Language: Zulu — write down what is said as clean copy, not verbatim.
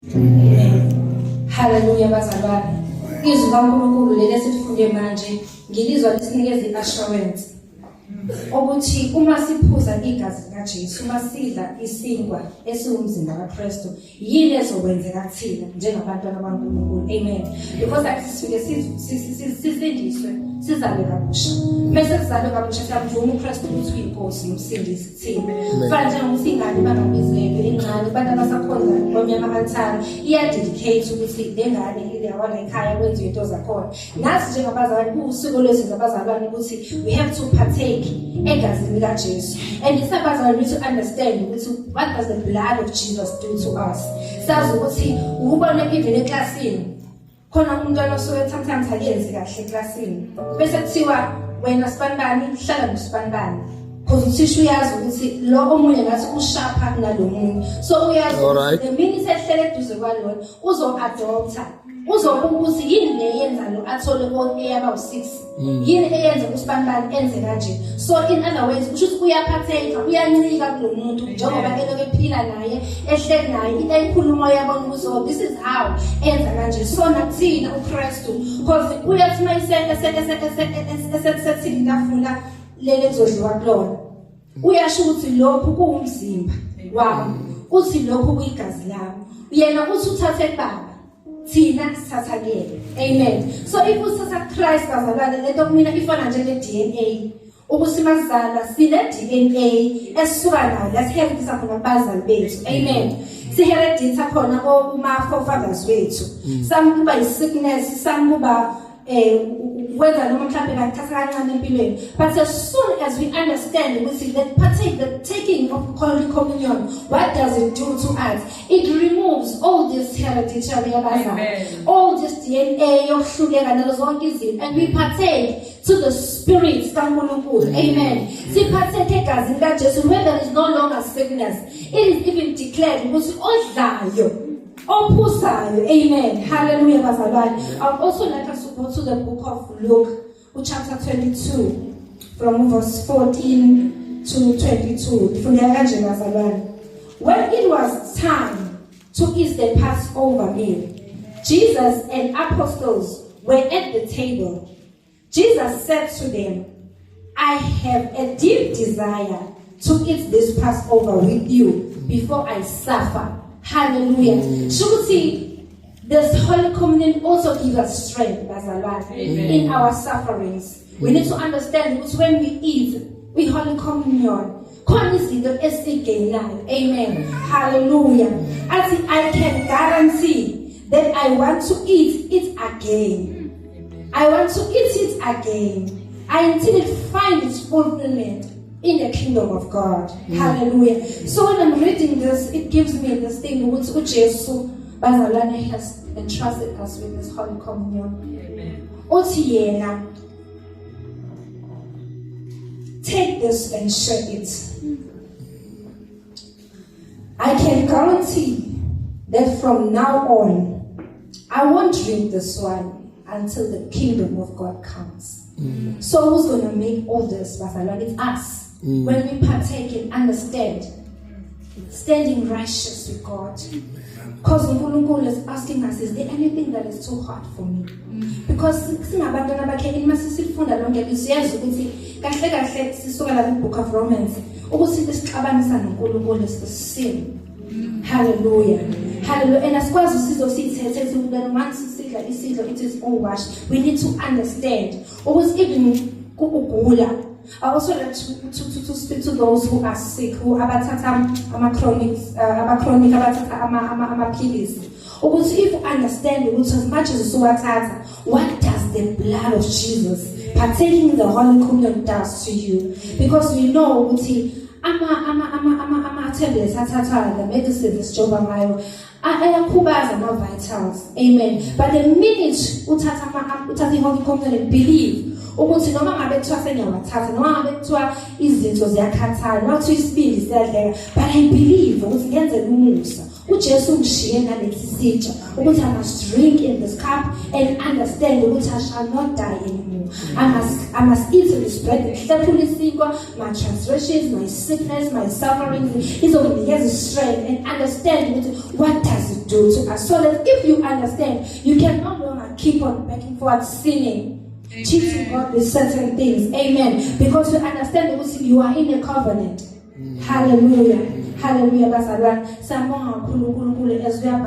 Haleluya bazalwane. Izwi kaNkulunkulu leli esilifunde manje ngilizwa lisinikeza i-assurance ukuthi uma siphuza igazi likaJesu, uma sidla isinkwa esiwumzimba kaKristu, yini ezokwenzeka kuthina njengabantwana baNkulunkulu. Amen. Because akusifike sisindiswe, sizalwe kabusha. Bese sizalwe kabusha siyamvuma uKristu ukuthi uyinkosi nomsindisi. Thina fana njengokuthi ingane bangabizelwe encane abantu abasakhonza kwamanye ama-altare iya-dedicate ukuthi le ngane ilawala ekhaya kwenziwe into zakhona. Nathi njengabazalwane kuwusiko lwethu zabazalwane ukuthi we have to partake egazini likaJesu, and isabazalwane need to understand ukuthi what does the blood of Jesus do to us. Sazi ukuthi ukubona even eklasini khona umntwana osuke sometimes akenzi kahle eklasini, bese kuthiwa wena sibanibani hlala nosibanibani, because uthisha uyazi ukuthi lo omunye ngathi ushapha kunalo munye, so uyazi the minute ehlele eduze kwalona uzo-adopta, uzobuka ukuthi yini le yenza lo athole o-A abawu-6, yini eyenza ukuthi banibani enze kanje. So in other words kusho ukuthi uyaphatheka, uyancika kulo muntu njengoba elokhu ephila naye, ehleli naye, into ayikhuluma uyabona ukuthi, oh, this is how enza kanje. So nakuthina uKristu, because uyathi uma esethile itafula leli ekuzodliwa kulona, uyasho ukuthi lokhu kuwumzimba wami, uthi lokhu kuyigazi lami. Yena uthi uthathe kubaba, thina sithatha kuyena. Amen. So if usithatha Christ, bazalwane, lento kumina ifana njenge DNA, ukuthi masizalwa sine DNA esisuka nayo lasiheredisa khona kubazali bethu. Amen. Sihereditha khona kuma forefathers wethu. Some kuba i-sickness, some kuba wenza noma mhlawumbe kathatha kancane empilweni, but as soon as we understand ukuthi the partake, the taking of Holy Communion, what does it do to us? It removes all this hereditary yabazali, all this DNA yokuhluleka nazo zonke izinto, and we partake to the spirit kaNkulunkulu. Amen. Siphatheke egazini kaJesu where there is no longer sickness. It is even declared ukuthi odlayo, ophuzayo. Amen. Hallelujah bazalwane. I would also like us to go to the book of Luke, chapter 22, from verse 14 to 22. Fundeka kanje bazalwane. When it was time to eat the Passover meal, Jesus and apostles were at the table. Jesus said to them, "I have a deep desire to eat this Passover with you before I suffer." Hallelujah. Shukuthi this Holy Communion also gives us strength, bazalwane, in our sufferings. We need to understand ukuthi when we eat we Holy Communion, khona izinto esigainayo. Amen. Hallelujah. Athi, "I can guarantee that I want to eat it again. I want to eat it again until it finds its fulfillment in the kingdom of God." Hallelujah. So when I'm reading this, it gives me this thing ukuthi uJesu bazalwane has entrusted us with this Holy Communion. Uthi yena, "Take this and share it. I can guarantee that from now on, I won't drink this wine until the kingdom of God comes." So who's going to make all this, bazalwane? It's us. When we partake and understand, standing righteous with God. Because uNkulunkulu is asking us, "Is there anything that is too hard for me?" Because singabantwana bakhe, uma sisifunda lonke siyazi ukuthi kahle kahle sisuka la book of Romans ukuthi sixabanisa noNkulunkulu is the sin. Hallelujah. Hallelujah. And asikwazi usizo sithethe sithi once sidla isidlo it is all washed. We need to understand ukuthi even ukugula. I also like to speak to those who are sick, who abathatha ama chronics, aba chronic abathatha amaphilisi. Ukuthi if you understand ukuthi as much as usuwathatha, what does the blood of Jesus partaking the Holy Communion does to you? Because we know ukuthi ama tablets athathwayo, the medicines esijova ngayo, ayakhubaza ama vitals. Amen. But the minute uthatha i-Holy Communion and believe ukuthi noma ngabe kuthiwa sengiyawathatha, noma ngabe kuthiwa izinto ziyakhathala, noma kuthiwa isibindi siyadleka, but I believe ukuthi ngenzela umusa. uJesu ungishiye nalesi sitsha ukuthi I must drink in this cup and understand ukuthi I shall not die anymore. I must eat this bread, ngihlephula isinkwa, my transgressions, my sickness, my sufferings, izonginikeza strength and understand ukuthi what does it do to us, so that if you understand, you can no longer keep on backing forward, sinning, cheating God with certain things. Amen. Because you understand ukuthi you are in a covenant. Hallelujah. Hallelujah, bazalwane. Siyabonga kakhulu uNkulunkulu as we are